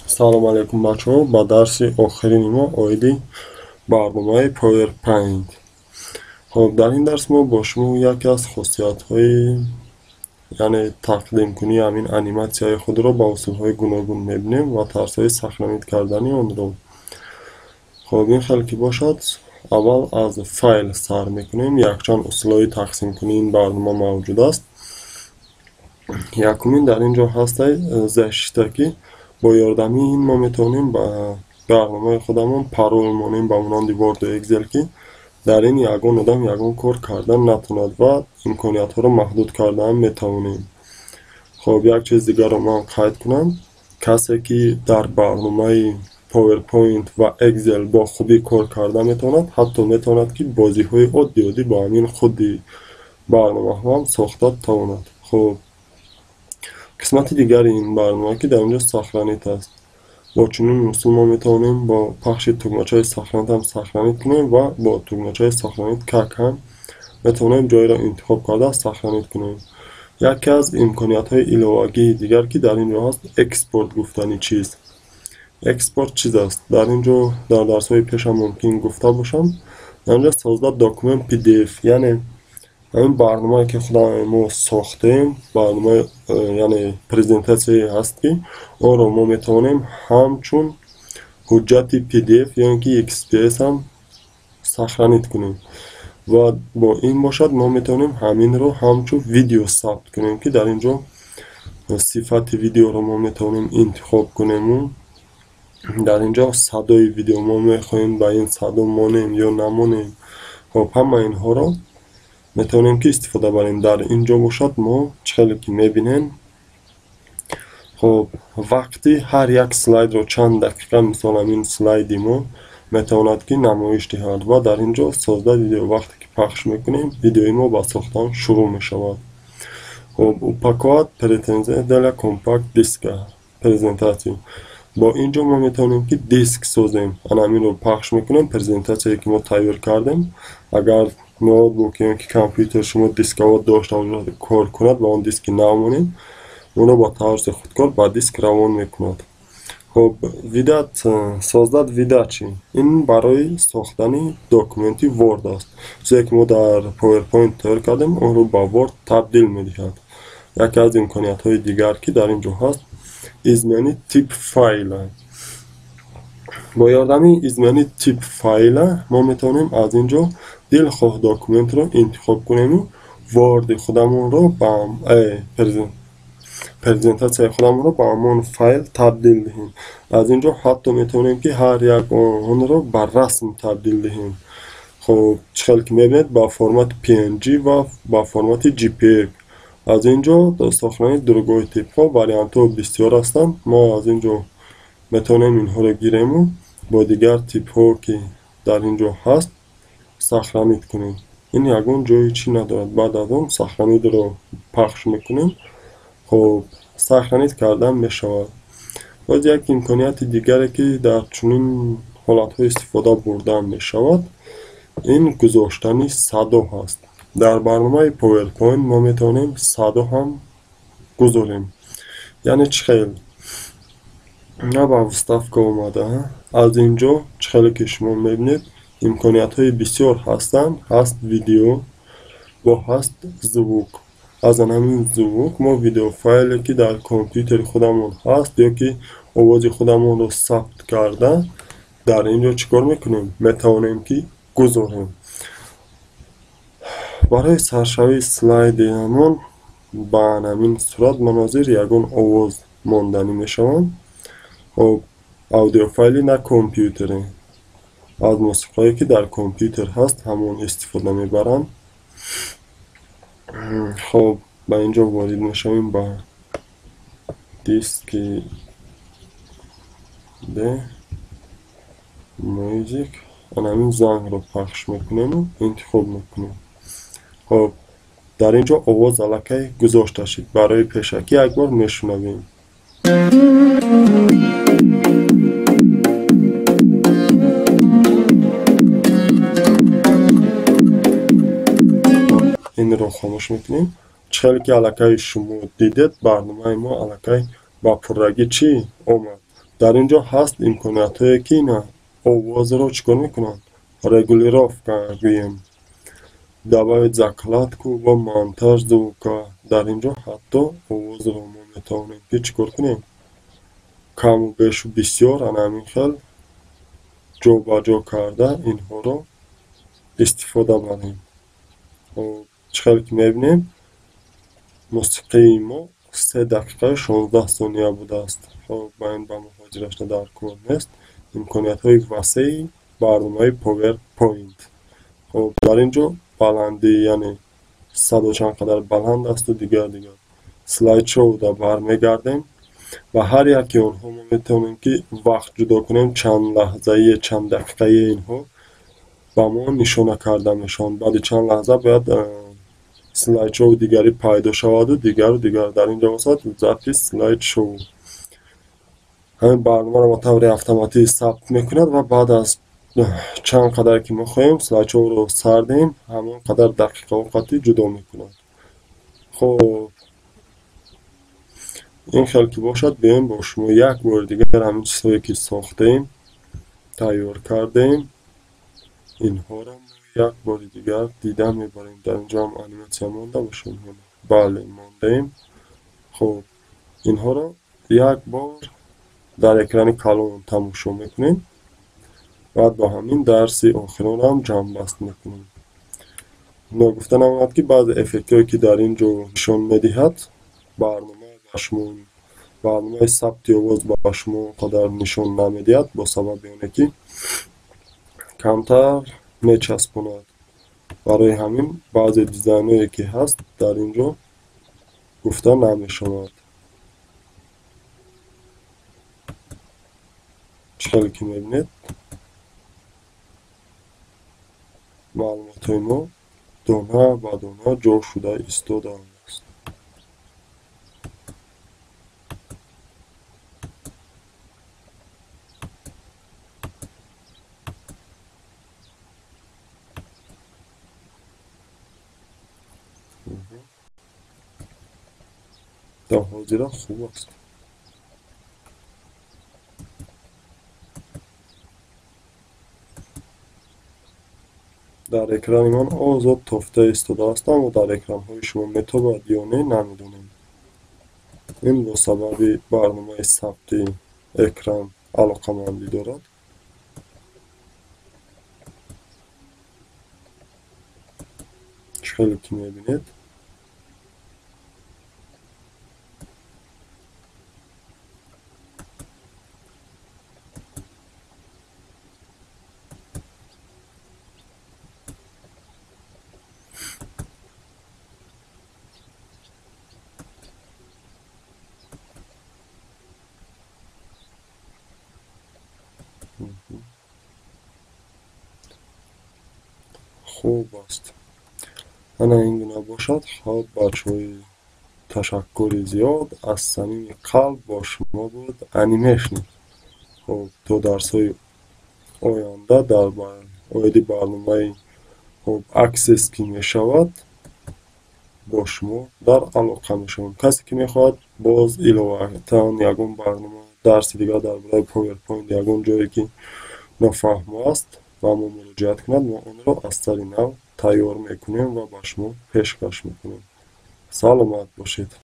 Салом алейкум, бачаҳо, ба дарси охирини мо оиди барномаи PowerPoint. Хоб, дар ин дарс мо бо шумо яке аз хосиятҳои, яъне тақдимкунии ҳамин аниматсияи худро ба усулҳои гуногун мебинем ва тарзҳои сохранить кардани онро. Хоб, ин хел ки бошад, аввал аз файл сар мекунем. Якчанд усулҳои тақсимкунии ин барнома мавҷуд аст. Якумин дар ин ҷо ҳастай защита, ки бо ёрдами ин мо метавонем ба барномаи худамон парол монем, ба монанди Word ва Excel, ки дар ин ягон одам ягон кор кардан натавонад ва имкониятҳоро маҳдуд кардаам метавонем. Хоб, як чиз дигарро ман қайд кунам: касе ки дар барномаи PowerPoint ва Excel бо хубӣ кор карда метавонад, ҳатто метавонад, ки бозиҳои оддӣ оддӣ бо ҳамин худи барномаҳо ҳам сохта тавонад. Хоб, қисмати дигари ин барнома, ки дар инҷо сохранить аст. Бо чунин усул мо метавонем бо пахши тугмачаи сохранить ҳам сохранить кунем ва бо тугмачаи сохранить как ҳам метавонем ҷойро интихоб карда сохранить кунем. Яке аз имкониятҳои иловагии дигар, ки дар ин ҷо ҳаст, экспорт гуфтани чиз. Экспорт чиз аст? Дар ин ҷо дар дарсҳои пешам мумкин гуфта бошам. Дар инҷо создать документ PDF, яъне ҳамин барномае, ки худам мо сохтем, барномаи, яъне презентатсияе ҳаст, ки онро мо метавонем ҳамчун ҳуҷҷати PDF ё ин ки XPS ҳам сохранить кунем ва бо ин бошад, мо метавонем ҳаминро ҳамчун видео сабт кунем, ки дар ин ҷо сифати видеоро мо метавонем интихоб кунему дар ин ҷо садои видео мо мехоҳем ба ин садо монем ё намонем. Хоб, ҳама инҳоро метавонем, ки истифода барем. Дар ин ҷо бошад, мо чӣ хеле ки мебинем, хоб, вақти ҳар як слайдро чанд дақиқа, мисол, ҳамин слайди мо метавонад, ки намоиш диҳад, ва дар ин ҷо создать видео, вақте ки пахш мекунем, видеои мо ба сохтан шурӯъ мешавад. Хоб, упаковать презентация для компакт диска презентатсия. Бо ин ҷо мо метавонем, ки диск созем. Ана ҳаминро пахш мекунем, презентатсияе, ки мо тайёр кардем. Агар ноутбук ё ки компютер шумо дисковод дошта бошад, кор кунад, ба он диски нав монем, онро ба тарзи худкор ба диск равон мекунад. Хоб, выдать, создать выдачи, ин барои сохтани документи Word аст. Чизе, ки мо дар PowerPoint тайёр кардем, онро ба Word табдил медиҳад. Яке аз имкониятҳои дигар, ки дар ин ҷо ҳаст, изменить тип файла. Бо ёрдами изменить тип файла мо метавонем аз ин ҷо дилхоҳ документро интихоб кунему Word худамонро ба презентатсияи худамонро ба ҳамон файл табдил диҳем. Аз ин ҷо ҳатто метавонем, ки ҳар як онро ба расм табдил диҳем. Хоб, чӣ хел ки мебинед, ба формати PNG ва ба формати JPEG. Аз ин ҷо сохранить другой типҳо, вариантҳо бисёр ҳастанд. Мо аз ин ҷо метавонем инҳоро гирему бо дигар типҳо, ки дар ин ҷо ҳаст, сохранить кунем. Ин ягон ҷои чӣ надорад. Баъд аз он сохранитьро пахш мекунем. Хоб, сохранить кардан мешавад. Боз як имконияти дигаре, ки дар чунин ҳолатҳо истифода бурдан мешавад, ин гузоштани садо ҳаст. Дар барномаи PowerPoint мо метавонем садо ҳам гузорем. Яъне чӣ хел? На ба вставка омада, аз ин ҷо, чӣ хеле ки шумо мебинед, имкониятҳои бисёр ҳастанд. Ҳаст видео, бо ҳаст звук. Аз ҳамин звук мо видеофайле, ки дар компютери худамон ҳаст ё ки овози худамонро сабт карда, дар ин ҷо чӣ кор мекунем? Метавонем, ки гузорем. Барои саршавии слайди ҳамон ба ҳамин сурат ман ҳозир ягон овоз монданӣ мешавам. Хоб, аудиофайли на компютере, аз мусиқое, ки дар компютер ҳаст, ҳамон истифода мебарам. Хоб, ба ин ҷо ворид мешавем, ба диски D, Music, ана ҳамин зангро пахш мекунему интихоб мекунем. Хоб, дар ин ҷо овоз аллакай гузошта шуд. Барои пешакӣ як бор мешунавем. Инро хомӯш мекунем. Чӣ хеле ки аллакай шумо дидед, барномаи мо аллакай Ба пуррагӣ чӣ омад. Дар ин ҷо ҳаст имкониятҳое, ки ина овозро чӣ кор мекунанд? Регулировка гӯем. Добавить закладку ва монтаж звука. Дар ин ҷо ҳатто овозро мо метавонем ки чӣ кор кунем? Каму бешу бисёр ана ҳамин хел ҷобаҷо карда инҳоро истифода барем. Хоб, чӣ хел ки мебинем, мусиқии мо 3 дақиқаю 16 сония будааст. Хоб, ба ин ба муҳоҷираш дар кор нест. Имкониятҳои васеи барномаи PowerPoint. Хоб, дар ин ҷо баландӣ, яъне садо чанд қадар баланд асту дигар дигар. Слайд-шоу-да бармегардем ва ҳар яки онҳо мо метавонем ки вақт ҷудо кунем, чанд лаҳзаие, чанд дақиқаи инҳо ба мо нишона карда мешаванд. Баъди чанд лаҳза бояд слайд-шоу дигаре пайдо шаваду дигару дигар. Дар ин ҷо бошад запись слайд-шоу. Ҳамин барномаро ба таври автоматӣ сабт мекунад ва баъд аз чанд қадар ки мо хоҳем слайд-шоуро сар диҳем, ҳамон қадар дақиқаҳо қатъӣ ҷудо мекунад. Хоб, ин хел ки бошад, биёем бо шумо як бори дигар ҳамин чизҳое ки сохтаем, тайёр кардаем, инҳоро мо як бори дигар дида мебарем. Дар ин ҷо ҳам аниматсия монда бошем? Бале, мондаем. Хоб, инҳоро як бор дар экрани калон тамошо мекунем. Баъд бо ҳамин дарси охиронам ҷамъбаст мекунем. Ногуфта намонад, ки баъзе эффектҳое ки дар ин ҷо нишон медиҳад, барнома ба шумо, барномаи сабти овоз ба шумо он қадар нишон намедиҳад, бо сабаби оне ки камтар мечаспонад. Барои ҳамин баъзе дизайнҳое ки ҳаст дар ин ҷо гуфта намешавад. Чӣ хеле ки мебинед, маълумотҳои мо дона ба дона ҷо шуда истодааст. То ҳозира хуб аст. Дар экрани ман озод тофта истодааст, аммо дар экранҳои шумо метобад ё не, намедонем. Ин бо сабаби барномаи сабти экран алоқамандӣ дорад. Чӣ хеле ки мебинед, хуб аст. Ана ин гуна бошад. Хоб, бачаҳои, ташаккури зиёд, аз самими қалб бо шумо буд Анимешник. Хоб, то дарсҳои оянда дар оиди барномаи хоб Access ки мешавад, бо шумо дар алоқа мешавем. Касе ки мехоҳад боз иловатан ягон барнома, дарси дигар дар бораи PowerPoint, ягон ҷое ки нофаҳмо аст, ба мо муроҷиат кунад, мо онро аз сари нав тайёр мекунем ва ба шумо пешкаш мекунем. Саломат бошед.